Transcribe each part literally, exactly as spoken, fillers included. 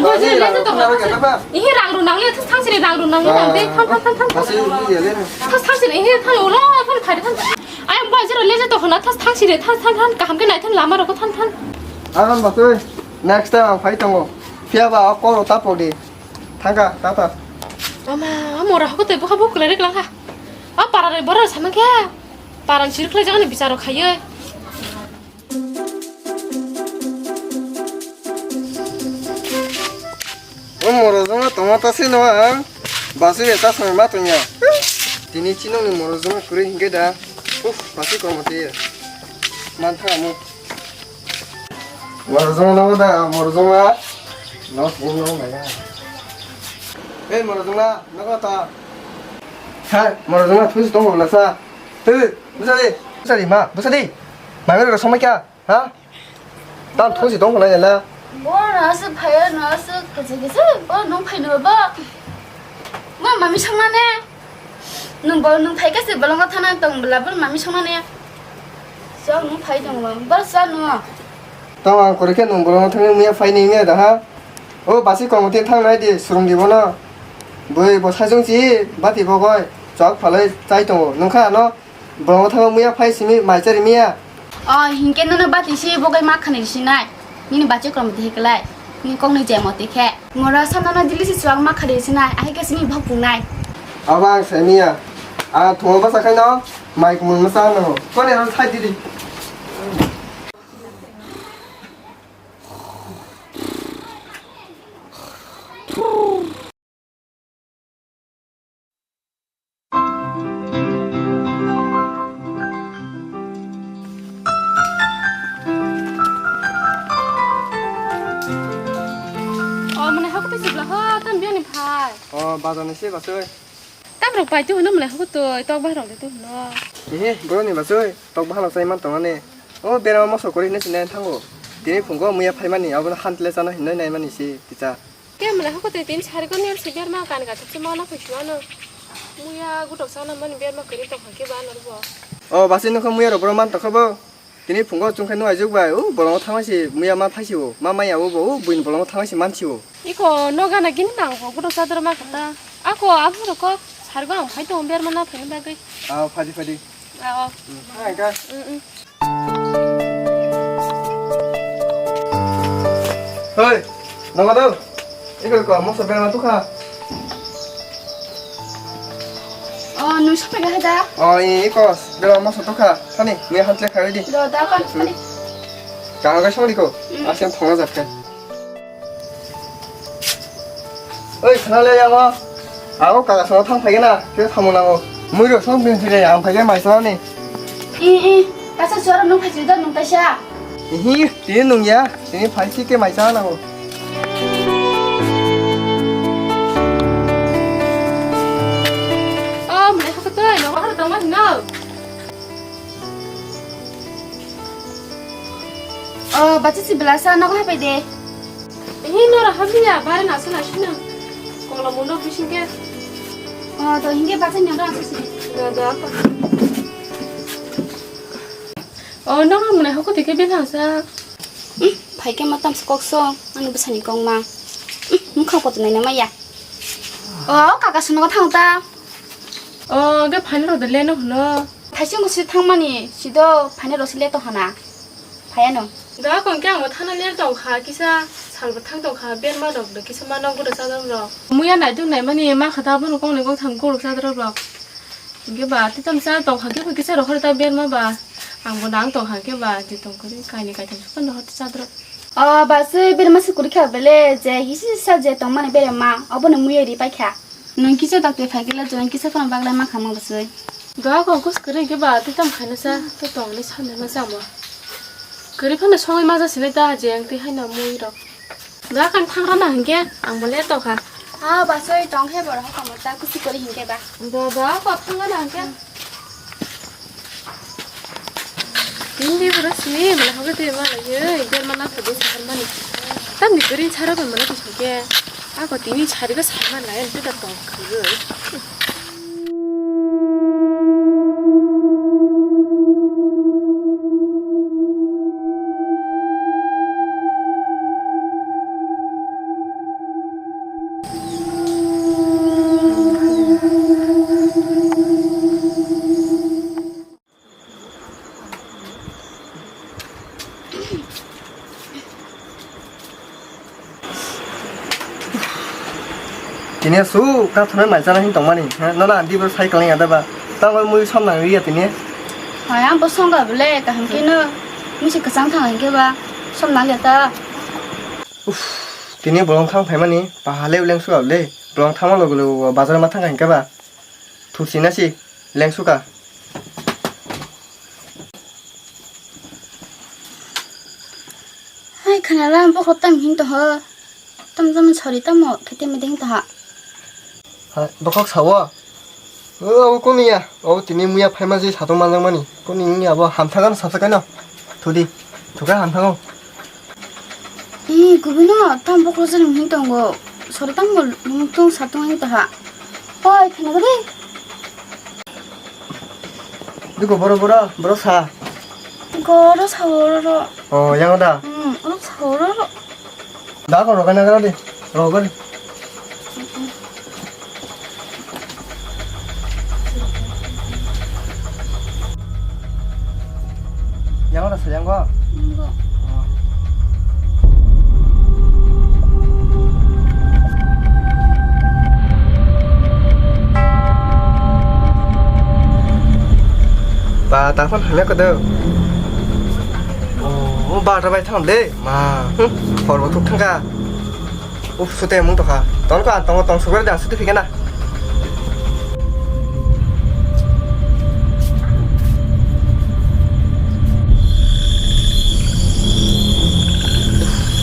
Boy, jero leje to hona thang sini. Ihi rang rw nang le thang sini rang rw nang le nang de than than than than. Thas thang sini ihi than ulo than phai than. Ay boy, jero leje to hona thas thang sini than than than kaham khe nai than lama rok than than. Aron batwi next time ang phai tongo. Phiya ba o koro ta podi. Thangka tata. Ama amora hoko te bokha bok kle rek lang ha. A para re bora samang khe. Para sir khle jagani bicharo khaiye. O morojongma tongma ta sino ang. Basu ya ta songma tongya. Tini chinong ni morojongma kuri hingke da. Uf, basu komo te. Man tha mo. Morojongma no da, morojongma. No, no, no, no. Hey, morojongma, no ta. Hai, morojongma, thusi tong na sa. Hey, busadi, busadi ma, busadi. Mai ro somai kya? Ha? Tam thusi tong na la. Bo na se phaya na se kaje kaje bo nung phai no ba. Bo mami sangma ne. Nung bo nung phai ka se bolong thana tong bla bol mami sangma ne. Chwng nung phai tong ba. Bol sa no. Tamo ang kore khe nung bolong thangwi muya phai ni wngya da ha. O basi kong tin thang nai di surung di bono. Boi bo sajung chi bati bo goi chok phalai chai tongo. Nung kha no. Bolongo thangma muya phai simi mai chari miya. O hinkhe nono bati si bogai ma khani sinai. Nini bache kom te heklai. Nini kok ni jemo te khe. Mora sa nono dili si chuak ma khani sinai. Ahi khe sini bhok pungnai. Aba ang sai miya. Ang thungo basa khai no mai kumul masa no. Kone ro sai didi. O mane hako tei sibla ho tam biani phai. O bazar ni se basoi. Tam rok pai tu hino mane hako toi tok bai rok de tu hino. Ehe bro ni basoi tok bahalo sai man tongani. O bera moso kori hino sinai thango. Tini phungo muya phaimani abono hantle chana hinoi naimani si tisa. Khe mane hoko tei tini sari ko nel si berma kan ga thukse ma na phai suwa no. Muya gutok sana mani berma kari tong khe ba nor bo. O basi nokho muya rok boro man tokha bo. Tini phungo chung khe nuai juk bai u bolongo thangma si muya ma phai si o. Ma maya o bo u buin bolongo thangma si man si o. Iko no gana gini nang bo gutok sadar ma kata. Ako abu rok ko sari ko ang phai tong berma na phai bagwi. A phadi phadi. A o. Hai ka. Mm, mm. Hoi, nongo do. Iko ko moso berma tukha. O, nung sopega hada. O, i, iko berma moso tukha. Thani, mui hantle khawi di. Do, da kan thani. Kaham ga sori ko. Mm. Asen thonga jat kha. Oi, khna le yango. Ako kaka sano thang phai na, ke thamu nango. Mui ro song bin phai ya, ang phai ke mai sano ni. I, i, kasa suara nung phai da nung kaisa. Ihi, tini nung ya, tini phai si ke mai sano nango. Oh, mane haka to, no haka tama no. Oh, bacha si belasa nogo hapai de. Ehe, nora habiya, bare na suna suna. Kolo mundo bising ke. Oh, to hinge bacha nyora asu si. Da, da, apa? Oh, nora mane hoko tike bela sa. Hmm, phai ke matam skok so, anu bisani kong ma. Hmm, mukha koto nai na maya. Oh, kaka suno thang ta. O, ge phaina rok de leno hwno. Thaising bo si thangmani, sido phaina rok si leto hana. Phayano. Da kon ke ang bo thana ler tong kha, kisa sal bo thang tong kha, berma rok de kisa ma nong guro chadam rok. Muya nai dung nai mani ma kha da bono kong ni kong thang guro chadam rok. Ge ba ti tam cha tong kha ge kisa rok hor ta berma ba. Ang bo nang tong kha ge ba ti tong kari kaini kai thang sukon hor ta chadam rok. O ba se berma se kuri kha bele je hisi sa je tong mani berma obo no muya ri pai kha. Nwng kisa dakti phai khe le jwng kisa phano baglai ma kha ma bwswi. Doa kok kus kwrwi khe ba twi tamo khaina sa, tei tongni sanwi ma chamo. Kwrwi phano songwi ma jasinai ta je ang twi haino mui rok. Doa kan thangrana hinkhe ang bo le tokha. Ha bwswi tong khe borok hakamo ta kusi kwrwi hinkhe ba. Do doa kok thangrana hinkhe. Tini bura sini mala hoge tei mala ye, der mala thodi sahar mani. Tamni kwrwi saro bai mala kisam khe. Ako tini sari khe sahar mani lai, tei da tong khwrwi. Tini su ka thonai mai chana hin tongmani, ha? Nono anti bo sai kalai ada ba. Tamo mui som nang riya tini. Hai, ang bo songga bole, kaham khe no. Mui se kwchang thang hinkhe ba, som nang ya ta. Uff, tini bolong thang phaimani, pahale uleng su abole. Bolong thangma logo logo bazar ma thang hinkhe ba. Thusi na si, leng suka. Hai, khana la, bokhok tam hin to ho. Tam tam sori tamo, khete mede hin to ha. Hai, bokhok sawo. O, abo kuni ya. O, tini muya phaima je satung manjak mani. Kuni ni abo hamthagan sapsa kaino. Thudi. Thuka hamthago. Ee, kubui no tam bokhok se nung hin tongo. Sori tam mo nung tong satung hin to ha. Oi, khana gade. Dugo boro boro, boro sa. Goro sa oro ro. Oh, yang da. Hmm, oro sa oro ro. Da ko roga na gara de. Roga de. Yang da sa yang go. Yang go. Ba, ta phone hamya kwdw. Oh, ba, ta bai thang le. Ma, hmm, hor bo thuk thangka. Up, sute mung tokha. Ton ka, tong, tong, sugar da, sute phikena.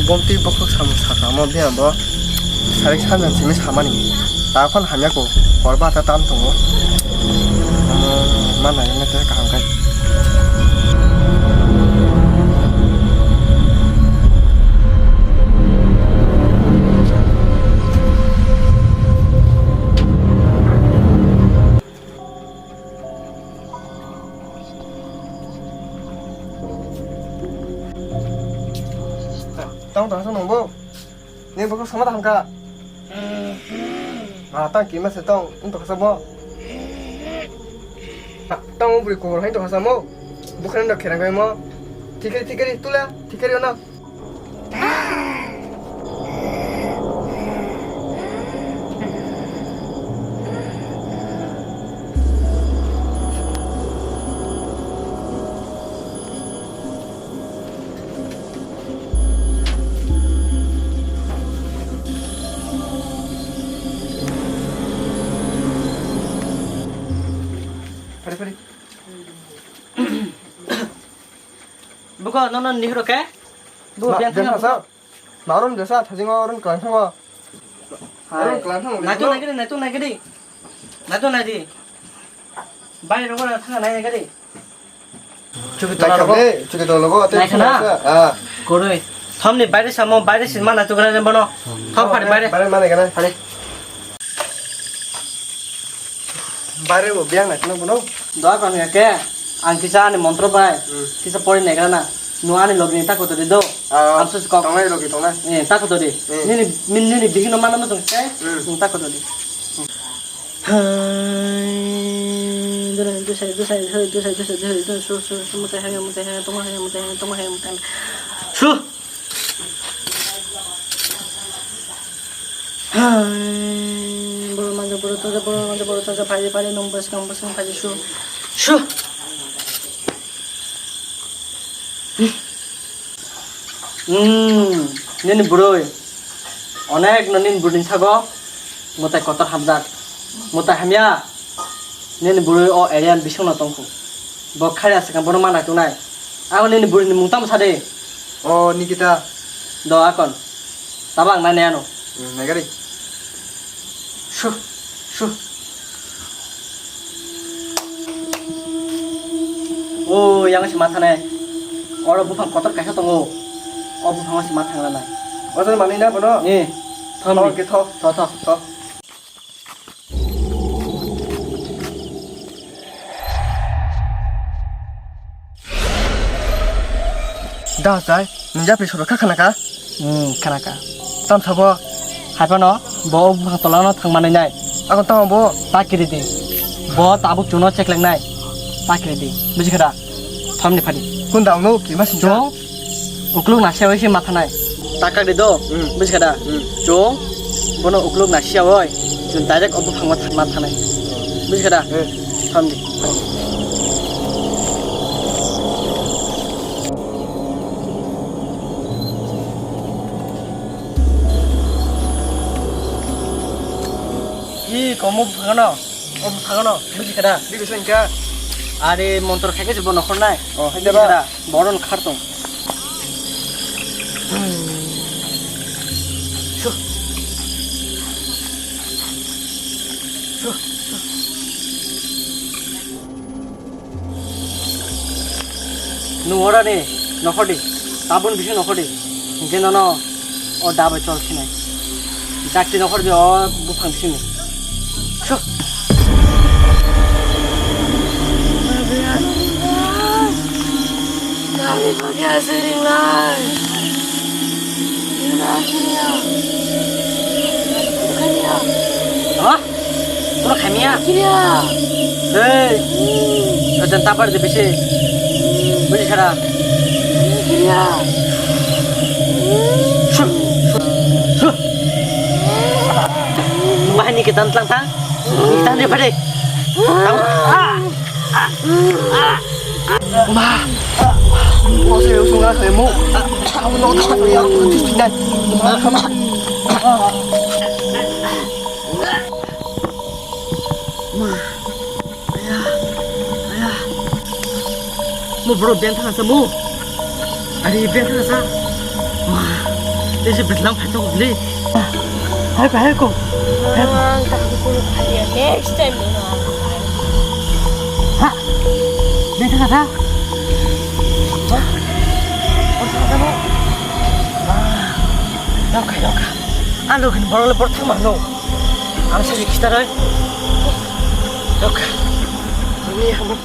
Bomtwi bokhok samung sakha mo biyang bo. Sarik sanjang simi samani. Ta phone hamya ko. Hor ba ta tam tongo. Omo mana yang te kaham kai. Tong tong sa nungbo. Ni bokok sama taham ka. Ah, tang kima se tong, wng tokha sabo. Tang bwrwi kobor hai tokha samo. Bukhani no kherang bai mo. Thikari, thikari, tula, thikari ono. Pari, pari. Buko, nono nihiro ke? Bu, biang thang sa. Marum jesa thajingo run klang thango. Hai. Run klang thango. Naitu naigiri, naitu naigiri. Naitu naigiri. Bai rogo na thanga nai naigiri. Chuki tola rogo. Chuki tola rogo. Nai khana. Ah. Koroi. Thomni baire samo, baire sin mana tugra jen bono. Thom pari baire. Baire mana kana? Pari. Baire bo biang nai khana bono. Doa kon ya ke? Ang kisa ani montro bai. Hmm. Kisa pori nai kana? Nu ani logi ni tako to di do. Ah, amsa si kok. Tongnai logi tongnai. Eh, tako to di. Hmm. Nini, min-, nini bihino mana mo tong ke? Hmm. Hmm, tako to di. Hai, dusai, dusai, dusai, dusai, dusai, dusai, dusai, su, su, su, mutai hai, mutai hai, tongma hai, mutai hai, tongma hai, mutai hai. Su. Hai, boro manja, boro taja, boro manja, boro taja, phai, phai, nung bwskang, bwskang phai, su. Su. Hmm, nini bwrwi. Onek no nini bwrwini sago mwtai kotor hamjak. Mwtai hamya. Nini bwrwi o area ni bisingno tongkhu. Bo khairok swkang bono mana tunai. Abo nini bwrwini mung tamo sadi? O Nikita. Do akon. Tabang nai nai ano. Hmm, naigari. Shu, shu. O, yang si matha nai. Oro buphang kotor kaisa tongo. O buphango si matha nai. O jani manwi na bono? Ni. Thom ni. Tho, tho, tho. Da chai, nung yapri soro kha khana ka? Hmm, khana ka. Tam sabo? Hai phano, bo buphang tola no thang manwi nai. Ako tamo bo? Ta kiri di. Bo tabuk chuno chekleng nai. Ta kiri di. Buji kha da? Thom ni phadi. Kun da no ki mas chung. Ukluk na se oi se matha nai. Ta kak di do. Hmm. Buji kha da? Hmm. Chung. Bono ukluk na se oi. Chwng direct o buphango thangma thanai. Buji kha da? Eh. Thamdi. Hi, komo buphango no? O buphango no? Buji kha da? Di bisa engka. Are montor khaikhe se bo nokhor nai. Oh, hai Buji da ba? Kha da? Boron khartong. Nwng orani nokhordi, tabun bisi nokhordi, hinkhe nono o dabai chol sinai. Dakti nokhordi o buphang simi. Ha? Pura khamia? Hei, ojan tapar de bisi. Buji kha da? Bahani ke tantlang tang. Tang de pade. Tang. Ah! Ma! Mo se usung ra se mo. Sa mo no ta ya ko ti ti nai. Ma, ma. Ma. Aya. Aya. Mo bro ben thang sa mo. Ari ben thang sa. Ma. Te se betlang phatok le. Hai ko, hai ko. Ang tak ko ko kaya next time ni ma. Ha. Beta kata. Ha? Beta kata mo. Ah. Doka, doka. Alo gin borok le bor thang mano. Ang sa kita roi. Doka. Ini yang